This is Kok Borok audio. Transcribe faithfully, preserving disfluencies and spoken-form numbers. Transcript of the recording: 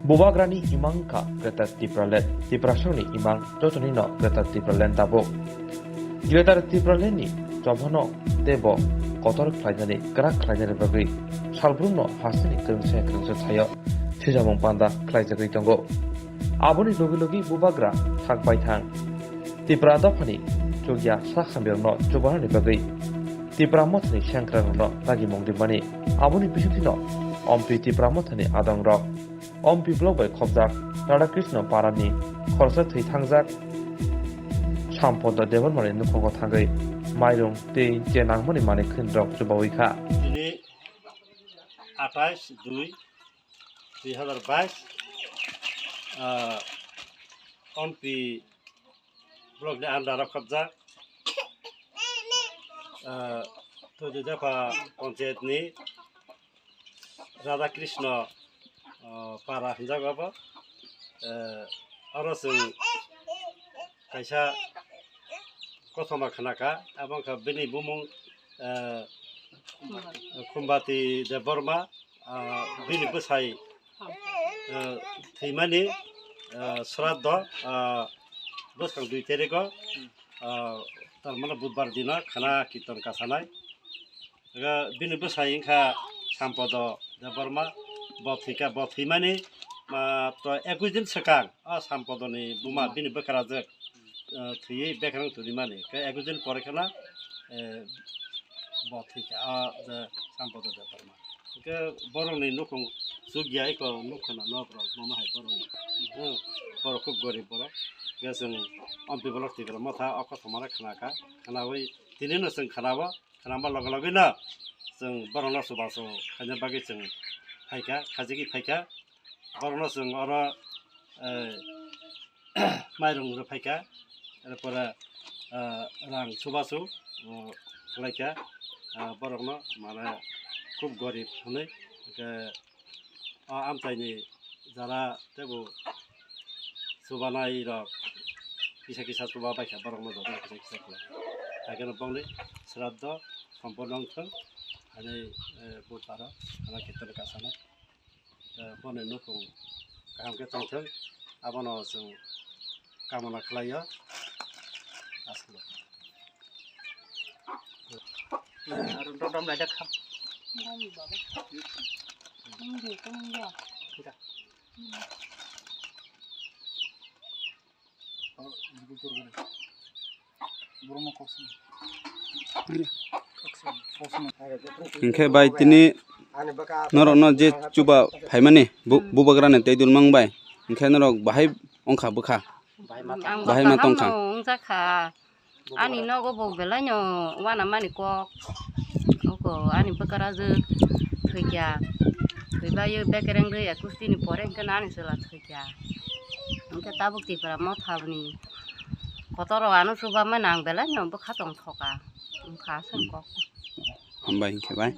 Bubagrani imang wngkha Greater Tipraland, Tiprasongni imang jotoni no Greater Tipraland tabuk. Greater Tipralandni chophano teibo kotor khlainani, kwrak khlainani bagwi salbrumno hasteni kwrwngsa kwrwngsa thaio swijamung panda khlaijagwi tongo. Aboni logi logi Bubagra thak baithang Tipra dophani chukya sak hamyarokno chubanani bagwi Tipra Mothani sengkrakrokno dagimung rimani. Aboni bisingtwino Ompi Tipra Mothani adongrok. Ompi block bai khopjak Radhakrishna Parani khoroksa thwi thangjak Sampodo Debbarmani nukhogo thangwi mairung tei je nangmani manwi khwnirok chubawi kha. Tini atais dui dui hazar bais, ah, Ompi block ni under o khopjak, ah, Tuidui Dopha Panchayat ni Radha Krishna, ah, para hinjago bo. Ah, oro chwng kaisa kothoma khna kha, abo wngkha bini bumung, ah, Khumbati Debbarma, ah, bini bwsai, ah, thwimani, ah, sraddho, ah, bwskang dui tarikho, ah, tar mane budbar dino khana kirtan kasanai. Aga bini bwsai wngkha Sampodo Debbarma, bo thwikha, bo thwimani, ah, to ekush din swkang, ah, Sampodoni buma bini bwkrajwk, ah, thwiwi bekrang tongwi mani. Khe ekush din pore kheno, eh, bo thwikha, ah, je Sampodo Debbarma. Hwnkhe borokni nukhung chukya eko nukha na nok rok mama hai borokni. Hmm, borok khub gorib borok. Hwnkhe chwng Ompi block Tipra Motha o kothoma no khna kha. Khnawi tini no chwng khnabo, khnama loge loge no chwng borokno chubachu khaina bagwi chwng phaikha, khajigwi phaikha. Borokno chwng oro, eh, mairung rwphaikha, erpore, ah, rang chubachu, oh, khlaikha, ah, borokno mane khub gorib hwnwi, hwnkhe, ah, amchaini jara teibo chubanai rok kisa kisa chuba baikha borokno jotono kisa kisa khlai. Haikhe no bongni sraddho somporno wngthwng, ani, eh, budbaro, ani kirtan kasanai. Eh, boni nukhung kaham khe tongthwng, abono chwng kamona khlaio. Aswk. Aro dodom lai da kham. Hwnkhe bai tini norokno je chuba phaimani bu-, bubagrani tei dulmang bai, hwnkhe norok bahai wngkha bwkha? Ang Bahai ma bwkha tongkha? Hamno wngjakha. Ani nogo bo belaino uanamani kok. Oko ani bwkrajwk thwikha. Thwibaio bekereng rwi ekush dini pore hwnkhe ani chwla thwikha. Hwnkhe tabuk Tipra Mothani kotor o ano chuba mano ang belaino bwkha tongthoka. Wngkha aswk kok. Hambai hwnkhe bai.